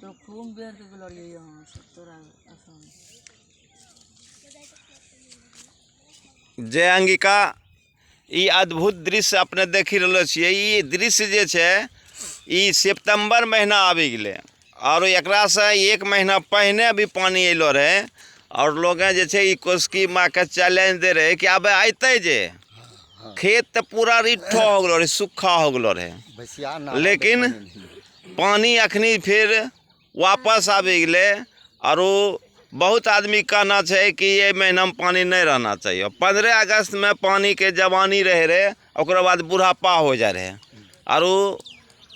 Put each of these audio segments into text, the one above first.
तो खूब बेर के गेलो रहियै यहाँ से तोरा असम। जय अंगिका। ई अद्भुत दृश्य अपने देखि रहलो छियै। ई दृश्य जे छै ई सितंबर महीना आबि गेलै और एकरा से एक महीना पहिने भी पानी अयलो रहे और लोग जे छै ई कोसकी माँ के चैलेंज दे रहे कि आबे अयतै जे खेत तऽ पूरा रिठो हो गेलो रहे, सूखा हो गेलो रहे, लेकिन पानी अखनी फिर वापस आबि गेलै। और बहुत आदमी कहना छै कि ये महीना में पानी नहीं रहना चाहिए। 15 अगस्त में पानी के जवानी रहे रहे, ओकरा बाद बुढ़ापा हो जाए रहे और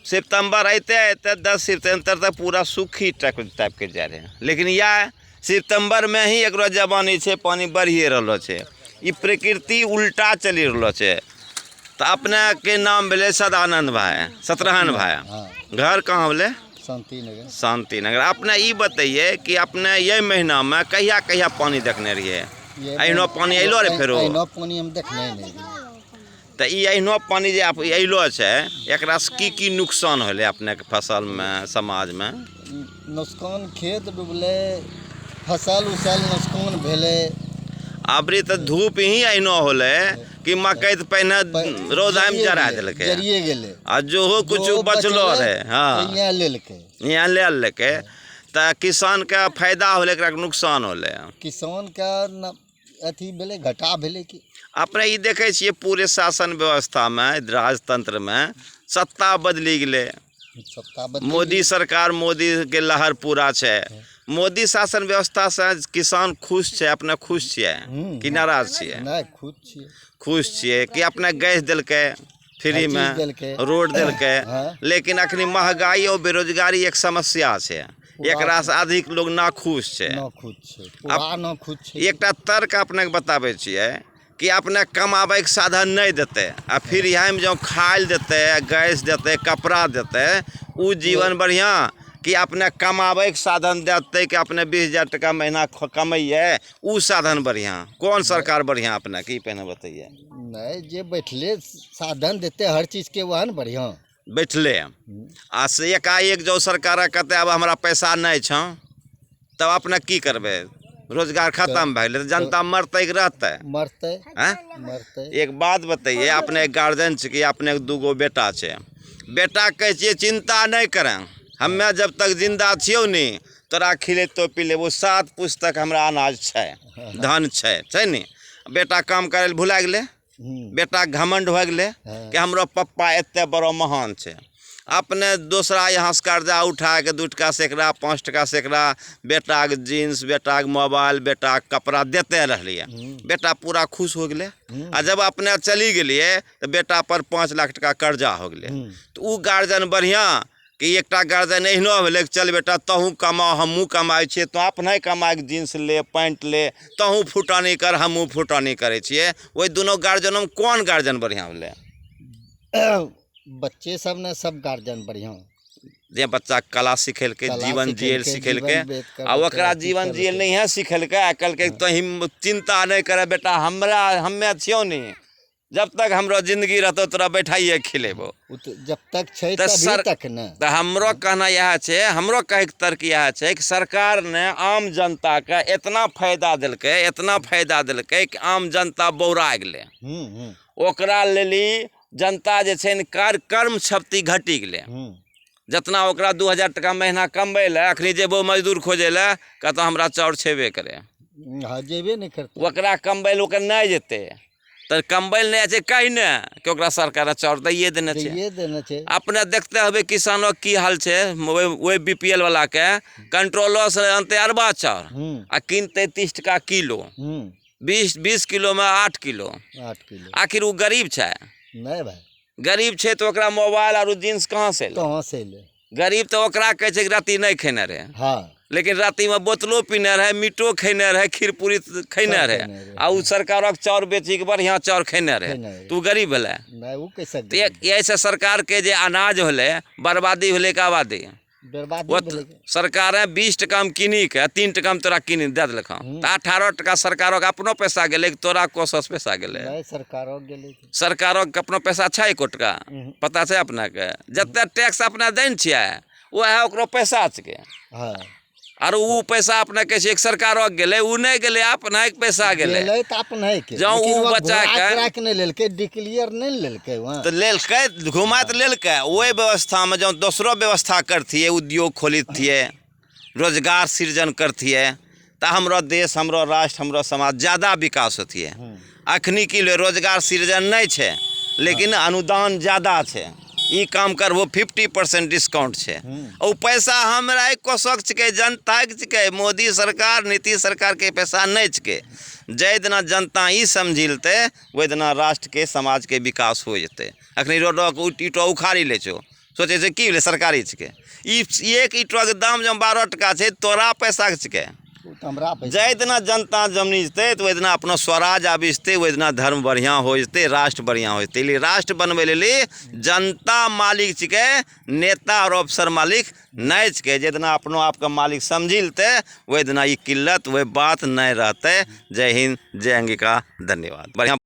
सितंबर अते अते 10 सितंबर तक पूरा सूखी टाइप के जाए रहे। लेकिन यह सितंबर में ही एकरो जवानी छै, पानी बढ़िए रहलो छै। ई प्रकृति उल्टा चली रहलो छै। तो अपने के नाम भेलै सदानंद भाई, सतरहन भाई। घर कहाँ भेलै? शांति नगर। शांति नगर। अपने ई बताइए कि अपने ये महीना में कहिया कहिया पानी देखने रहिए? अहिनो पानी अयलो रे फेरो? अहिनो पानी हम देखने नहीं रहिए। तो ई अहिनो पानी जे आप अयलो छै, एकरा से की की नुकसान होलै अपने के फसल में, समाज में? नुकसान खेत डूबले, फसल उसल नुकसान भेलै। अबरी तो धूप ही अहिनो होलै कि मकई तो पहले रौदा में जरा देलकै, जरिए गेलै। आ जो हो कुछ जो बचलो बचलै, रहे, हाँ। यहाँ लेलकै। यहाँ ले लेलकै। तऽ किसान के फायदा होलै, एकरा नुकसान होलै? किसान के न अथी भेलै, घाटा भेलै कि। अपने ई देखै छियै पूरे शासन व्यवस्था में, राजतंत्र में सत्ता बदली गेलै। सत्ता बदली मोदी गेलै। सरकार, मोदी के लहर पूरा छै। मोदी शासन व्यवस्था से किसान खुश छै? अपने खुश छियै कि नाराज छियै? नहि, खुश छियै। खुश छियै कि अपने गैस देलकै फ्री हर चीज में, देलकै। रोड देलकै, लेकिन अखनी महंगाई और बेरोजगारी एक समस्या छै, एकरा से अधिक लोग नाखुश छै। नाखुश छै, पूरा नाखुश छै। एकटा तर्क अपने के बताबै छियै कि अपने कमाबैके साधन नहि देतै आ फिर यहाँ में जँ खाय लए देतै, गैस देतै, कपड़ा देतै, उ जीवन बढ़िआँ कि अपने कमाबैके साधन देतै कि अपने 20,000 टका महीना कमैयै, उ साधन बढ़िआँ? कोन सरकार बढ़िआँ अपने की पहिने बतैयै? नहि, जे बैठले साधन देतै हर चीजके वएह ने बढ़िआँ। बैठले आ से एकाएक जो सरकार कहतै आब हमरा पैसा नहि छौ, तब अपने की करबै? रोजगार खत्म भए गेलै तऽ जनता मरतै कि रहतै? मरतै। आँय? मरतै। एक बात बतैयै, अपने गार्जियन छै कि अपने दूगो बेटा छै, बेटा कहै छियै चिंता नहि करें, हमे जब तक जिंदा छियौ नी तोरा खिलेतो पिलेबो, 7 पुस्त तक हमरा अनाज छै, धन छै, छै नी? बेटा काम करै लए भुला गेलै, बेटा घमंड हो गेलै कि हमरो पप्पा एते बड़ो महान छै। अपने दोसरा यहाँ से कर्जा उठा के 2 टका सैकड़ा, 5 टका सैकड़ा बेटाके जींस, बेटाके मोबाइल, बेटाके कपड़ा देते रहलियै, बेटा पूरा खुश हो गेलै। आ जब अपने चली गेलियै तऽ बेटा पर 5 लाख टका कर्जा हो गेलै। तऽ उ गार्जियन बढ़िआँ कि एकटा गार्जियन एहनो भेलै कि चल बेटा तहूँ कमा, हमहूँ कमाइ छियै, तोँ अपने कमाइके जींस ले, पैंट ले, तहूँ फुटानी कर, हमहूँ फुटानी करै छियै। ओहि दुनू गार्जियनोमे कोन गार्जियन बढ़िआँ भेलै? बच्चे सब ने सब गार्जियन बढ़िआँ। जे बच्चा कला सिखेलकै, कला जीवन जियल सिखेलकै, सिखेलकै, जीवन व्यतीत आ ओकरा करलकै, जीवन करलकै। जियल नहिए सिखेलकै, आ कहलकै तोही चिंता नहि करे बेटा, हमे छियौ नी, जब तक हमरो जिंदगी रहतौ तोरा बैठाइए खिलेबो। उ तऽ जब तक छै तऽ तभी तक ने। तऽ हमरो कहना इएह छै, हमरो कहैके तर्क इएह छै कि सरकार ने आम जनताके एतना फायदा देलकै, एतना फायदा देलकै कि आम जनता बौरा गेलै। ओकरा लेली जनता जे छै ने कर्म शक्ति घटि गेलै। जितना ओकरा 2000 टका महीना कमबै लए, अखनी जेबो मजदूर खोजै लए, कहतौ हमरा चाउर छेबे करे। हाँ, जेबे नहि करतै। ओकरा कमबै लए ओकर नहि जेतै, तऽ कमबै लए नहि जाइ छै कहि ने कि ओकरा सरकार चाउर दैए देने छै। दैए देने छै। अपने देखते होबै किसानक की हाल छै, ओहि बी पी एल वाला के कंट्रोलो से अनतै अरबा चाउर आ किनतै 30 टका किलो, 20 किलो में 8 किलो। 8 किलो। आखिर ओ गरीब छै? नहीं भाई। गरीब छै तऽ ओकरा मोबाइल आर जींस कहाँ से एलै? कहाँ से एलै? गरीब तऽ ओकरा कहै छै कि राति नहि खेने रहै। लेकिन रातिमे बोतलो पीने रहै, मीटो खेने रहै, खीर पूरी खेने सब रहै, खेने रहै। आ उ सरकारक चाउर बेची के बढ़िआँ चाउर खेने रहै। खेने रहै। तऽ उ गरीब भेलै? नहि, उ कैसे तऽ गरीब एहिसँ सरकारके जे अनाज होलै, बर्बादी होलै कि आबादी? बर्बादी ओ भेलै। सरकार 20 टकामे किनी के 3 टकामे तोरा किनी दए देलक हँ। तऽ 18 टका सरकारक अपनो पैसा गेलै कि तोरा कोसस पैसा गेलै? नहि, सरकारक गेलै। सरकारक अपनो पैसा छै एको टका? पता छै अपनाके? जते टैक्स अपना दै ने छियै वएह ओकरो पैसा छिकै। आर उ पैसा अपने कहै छै एक सरकारो के गेलै, उ नहि गेलै, अपना के पैसा गेलै। गेलै तऽ अपने के। जँ लेकिन उ ओ बच्चा घुरा के फिरा के नहि लेलकै, डिक्लियर नहि ने लेलकै वहाँ। तऽ लेलकै, घुमा तऽ लेलकै। ओहि व्यवस्थामे जँ दोसरो व्यवस्था करतियै, उद्योग खोलितियै, रोजगार सृजन करतियै, तऽ हमरो देश, हमरो राष्ट्र, हमरो समाज ज्यादा विकास होतियै। अखनी की ले रोजगार सृजन नहि छै, लेकिन अनुदान ज्यादा छै। ई काम करबो 50% डिस्काउंट छै। ओ पैसा हमरा एक कोसक छिकै, जनताके छिकै। मोदी सरकार, नीतीश सरकारके पैसा नहि छिकै। जाहि दिना जनता ई समझि लेतै, ओहि दिना राष्ट्रके, समाजके विकास हो जेतै। अखनी रोडक ईटो उखाड़ी लै छौ, सोचै छै की भेलै, सरकारी छिकै। ई एक ईटोके दाम जँ 12 टका छै, तोरा पैसाके छिकै। ओ तऽ हमरा पैसा। जाहि दिना जनता जमनी जेतै, तऽ ओहि दिना अपना स्वराज आबि जेतै, ओहि दिना धर्म बढ़िआँ हो जेतै, राष्ट्र बढ़िआँ हो जेतै। इसलिए राष्ट्र बनबै लेल जनता मालिक छिकै, नेता आओर अफसर मालिक नहि छिकै। जाहि दिना अपनो आपके मालिक समझि लेतै, ओहि दिना ई किल्लत, ओहि बात नहि रहतै। जय हिन्द, जय अंगिका, धन्यवाद। बढ़िआँ।